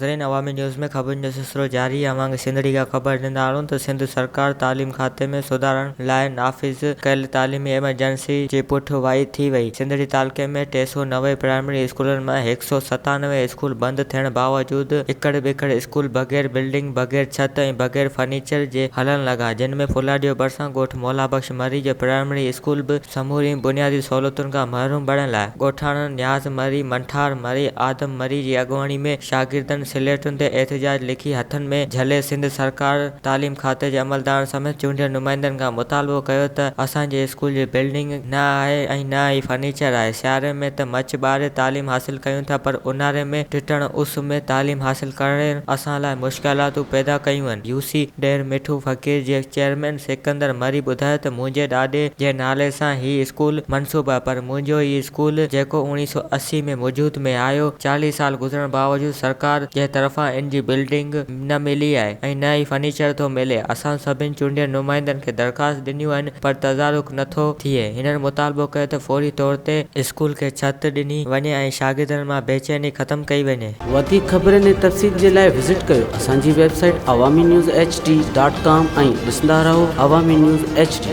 ناظرين عوامي نيوز ۾ خبرن جو سلسلو جاري آهي اوهان کي سنڌڙي کان خبر ڏيندا هلون ته سنڌ سرڪار تعليم کاتي ۾ سڌارن لاء نافذ ڪيل تعليمي ايمرجنسي جي پٺ وائي ٿي وئي سنڌڙي تعلقي ۾ 390 پرائمري اسڪولن مان هڪ سئو 97 اسڪول بند ٿيڻ باوجود اڪڙ ٻڪڙ اسڪول بغير بلڊنگ بغير ڇت ۽ بغير فرنيچر جي هلڻ لڳا جن ۾ ڦلاڏيو ڀرسان ڳوٺ مولا بخش مري جو پرائمري اسڪول به سمورين بنيادي سهولتن کان محروم بڻيل آهي. ڳوٺاڻن نياز مري، منٺار مري، آدم مري جي اڳواڻي ۾ شاگردن سليٽن تي احتجاج لکي هٿن ۾ جهلي سنڌ سرڪار، تعليم کاتي جي عملدارن سميت چونڊيل نمائندن کان مطالبو ڪيو ته اسان جي اسڪول جي بلڊنگ نه آهي ۽ نه ئي فرنيچر آهي، سياري ۾ ته مچ ٻاري تعليم حاصل ڪيون ٿا پر اونهاري ۾ ٽٽڻ اس ۾ تعليم حاصل ڪرڻ اسان لاء مشڪلاتون پيدا ڪيون آهن. يوسي ڏهر مٺو فقير جي چيئرمين سڪندر مري ٻڌايو ته منهنجي ڏاڏي جي نالي سان هي اسڪول منسوب آهي پر منهنجو هي اسڪول جيڪو اوڻيهه سئو 80 ۾ وجود ۾ آيو 40 سال گذرڻ باوجود سرڪار جي طرفان ان جي بلڊنگ نه ملي آهي ۽ نه ئي فرنيچر ٿو ملي اسان سڀني چونڊيل نمائندن کي درخواست ڏنيون آهن پر تدارڪ نه ٿو ٿئي هنن مطالبو ڪيو ته فوري طور تي اسڪول کي ڇت ڏني وڃي ۽ شاگردن مان بيچيني ختم ڪئي وڃي. وڌيڪ خبرن ۽ تفصيل جي لاء وزٽ ڪيو اسان جي website Awami news H D dot com ۽ ڏسندا رهو عوامي نيوز ايڇ ڊي.